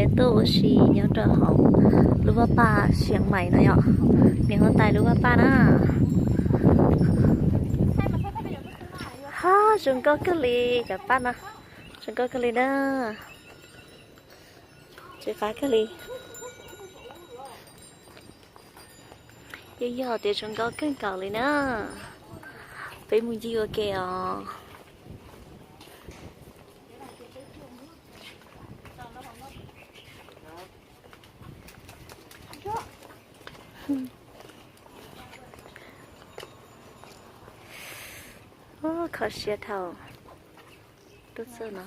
Tuaj ua si nyob rau hauv lub vaj paj Xiav Mais no yom, niam huab tais lub vaj paj na. Ha, zoo nkauj kawg li cov paj no, zoo nkauj kawg li na, tsis qab kawg li. Yeej yog tias zoo nkauj kawg nkaus li na. Peb mus ncig ua ke os. Kho siab dhau. Tuaj txog no,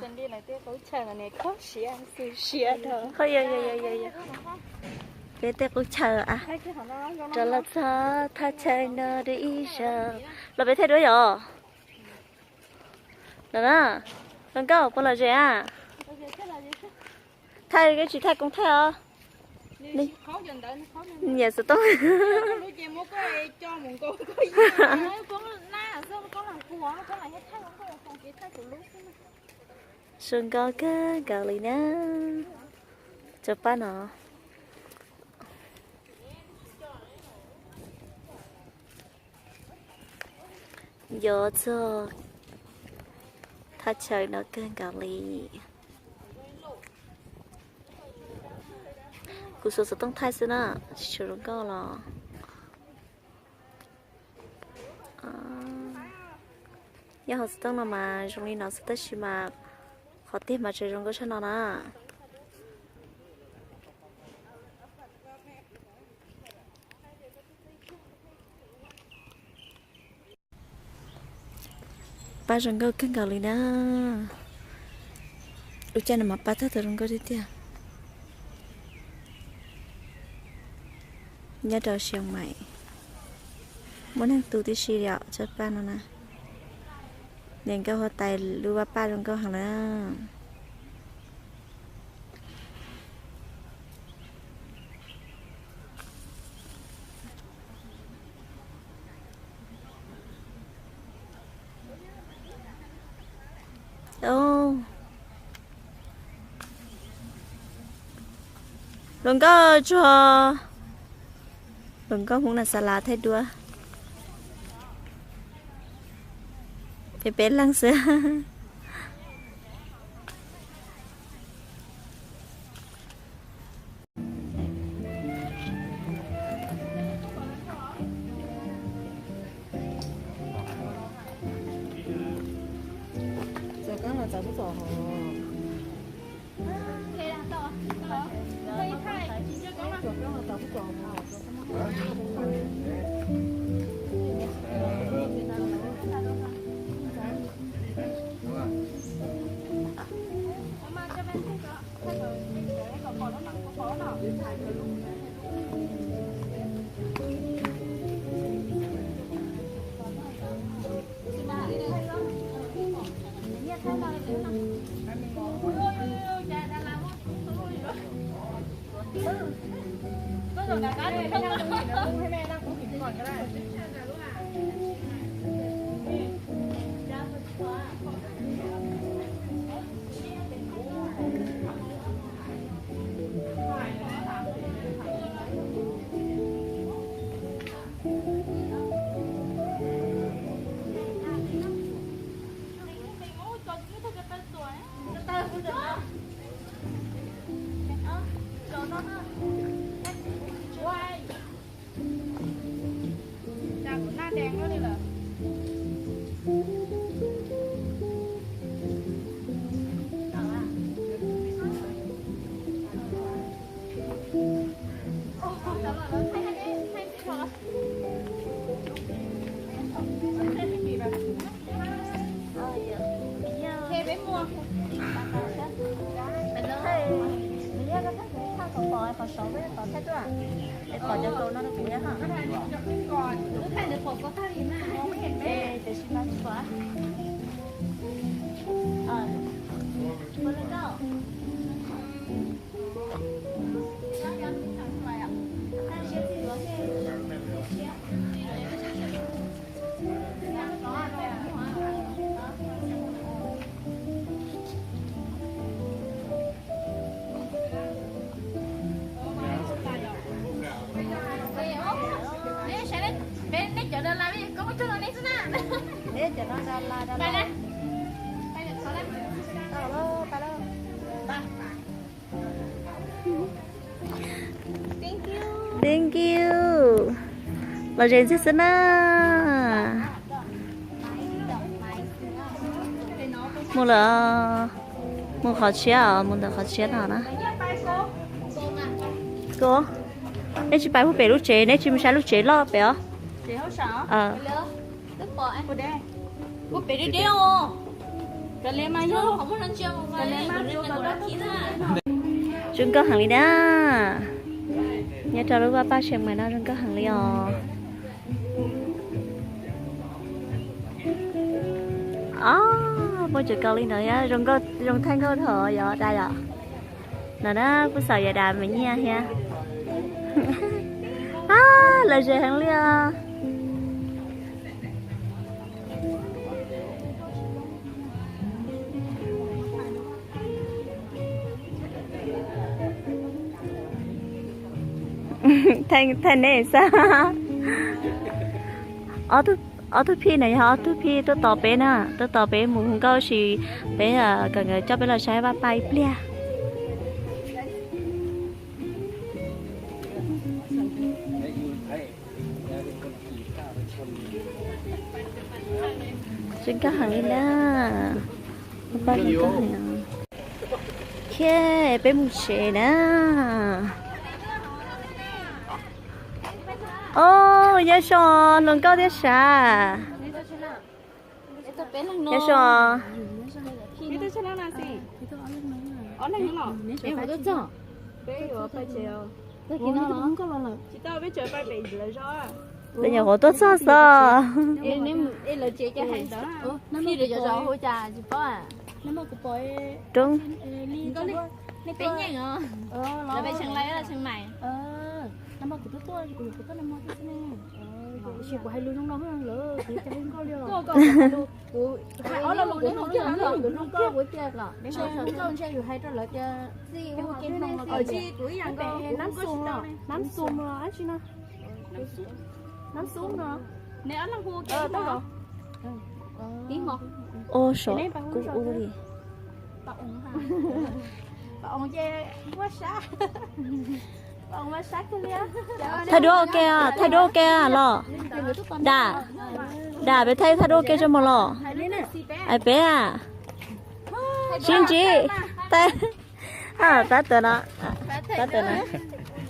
peb tej qub chaw a, rov los txog thaj chaw no dua ib zaug. Los peb thaij duab yom. No na, zoo nkauj puas lom zem a? Thaij, tsis thaij koob thaij os. Nyiam xov tooj. Zoo nkauj kawg nkaus li na. Cov paj no. Nco txog thaj chaw no kawg nkaus li. Kuv xuas xov tooj thaij xwb na, tsis tshua zoo nkauj los. Nyob hauv xov tooj no mas zoo li no xwb tab sis mas qhov tiag mas tseem zoo nkauj tshaj no na. Paj zoo nkauj kawg nkaus li na. Ua cas no mas paj tag tau zoo nkauj tiag tiag. Nyob rau Xiav Mais, muaj neeg tu tib si li os, tsob paj no na. Niam nkauj huab tais lub vaj paj zoo nkauj heev na. Hluas nkauj tsuag, hluas nkauj Hmoob na xa las thaij duab. Peb peb leeg xwb. Thank you. Los ze ntxiv xwb na. Mus lawm, mus qhov tshiab os, mus ntawm qhov tshiab no na. Koj, neb tsis pais mus pem lub tsev, neb tsis mus saib lub tsev loj pem os. Zoo nkauj heev li na. Nyob rau lub vaj paj Xiav Mais no zoo nkauj heev li os. Os, muaj tsev kaus lim ntawd thiab, zoo thaij nkauj dhau yom dab yom. No na, kuj xav yog dab me nyiaj thiab. Lom zem heev li os. Thaij nej xwb. Ob tug phij na yog ob tug phij tuaj tos peb na, tuaj tos peb mus hu nkauj sis peb kom nkawd coj peb los saib vaj paj ib pliag. Zoo nkauj heev li na. Vaj paj zoo nkauj heev. Khiav, peb mus tsev na. Os, nyob zoo hluas nkauj thiab sav. Nyob zoo. Peb nyuam qhuav tuaj txog xwb. Roob. Ua sov kuv ua li. Thaij duab ua ke, thaij duab ua ke los. Dam, dam peb thaij, thaij duab ua ke tso mog los. Peb a, sib ntsib. Pab tuav no, pab tuav no,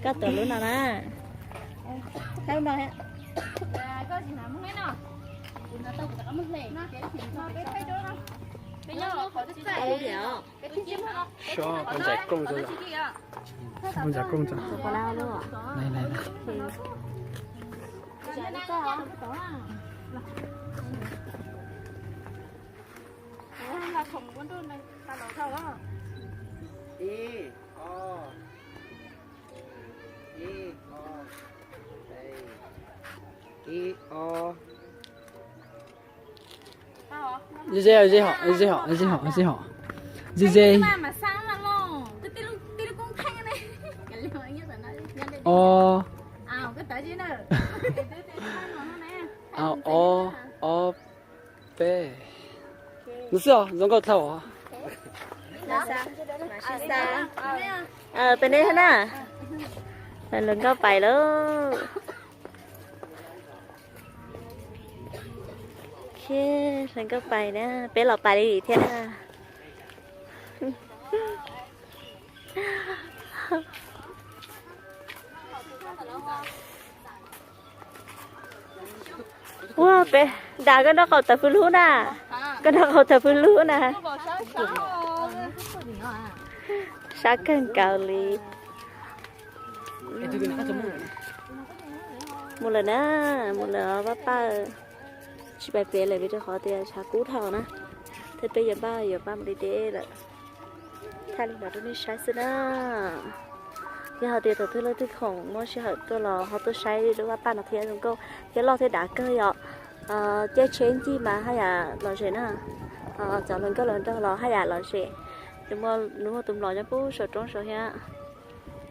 koj tuav lub no na. Ze ze, ze hom, ze hom, ze hom, ze hom. Ze ze. O. O, o, peb. Nws xwb os, zoo nkauj dhau os. Peb neb thiab na. Hluas nkauj pais lauj. Hluas nkauj pais na, peb los pais li thiab na. Ua peb, dam koj noj qaum tawv fwj lub na, koj noj qaum tawv fwj lub na. Sab kawg nkaus li. Mus lawm na, mus lawm os pab paj. Tsis pais pem lawm vim rau qhov tias tshav kub dhau na, thiab peb yuav pab yuav pab mus deb deb lawm. Thaij li no rau nej saib xwb na. Yog hais tias thaum twg leej twg khoom muaj sij hawm tuaj los ho tuaj saib lub vaj paj no thiab, zoo nkauj thiab loj thiab dav kawg yom. Caij tsheb ncig mas haj yam lom zem na. Cov hluas nkauj hluas nraug los haj yam lom zem. Nws muaj tus mlom nyob pub saum roob saud thiab,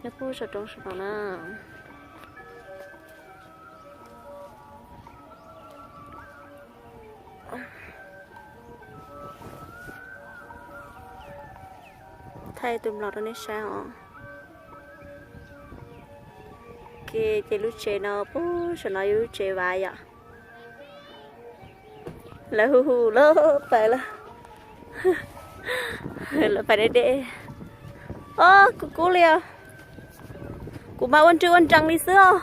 nyob pub saum roob saud no na. Thaij tus mlom rau nej saib os. Ces lub tsev no puag saum no yog lub tsev Vav yom. Lawv hu hu lawm pais lawm. Lawv pais deb deb. Os, kuv kub li os. Kuv mas ua nrwg ua nrees li xwb os.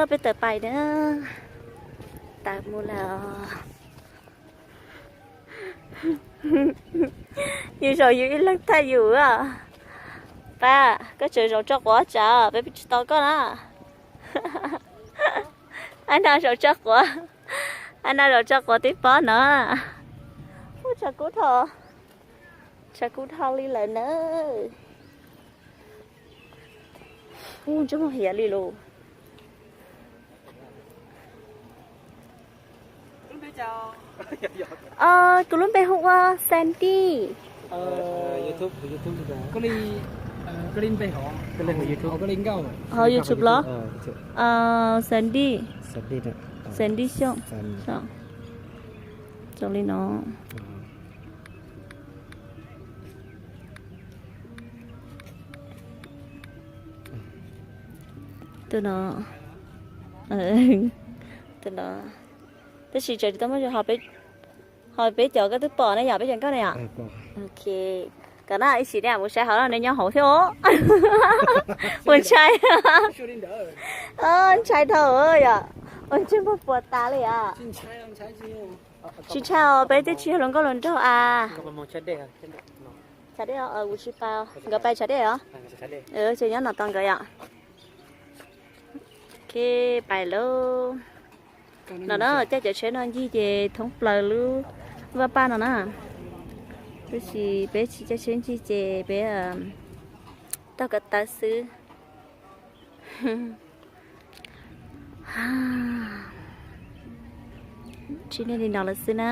Peb tawm pais na. Tawm mus lawm. Yus zaum yus ib leeg thaij yus. Pab, koj tseem zaum tso quav tsam peb tsis tau koj na. Ab, no zaum tso quav. Ab, no zaum tso quav tib pob no. Ub, tshav kub dhau, tshav kub dhau li lawm na. Ub, ntsej muag hiav li lus. Kuv lub npe hu ua Sandy. Hauv YouTube los? Sandy, Sandy Xyooj. Zoo li no. Tus no, tus no. Tab sis tseem tsis tau muaj, ho peb cov koj twb pom ne yom, peb cov nkauj ne yom. Ok, kom na ib sim nej mus saib hauv no, nej nyob hauv thiab os. Puas ntshai? Ntshai dhau yom. Ua ntsej muag puas tas li yom. Tsis ntshai os, peb twb tsis yog hluas nkauj hluas nraug a. Tshav dej, kuv tsis pais, nkawd pais tshav dej os. Ces nyob no tos nkawd yom. Ok, pais lauj. No na, caij cov tsheb no ncig ces thoob plaws lub vaj paj no na. Tab sis peb tsis caij tsheb ncig ces peb taug ko taw xwb. Tsis nej li no lawm xwb na.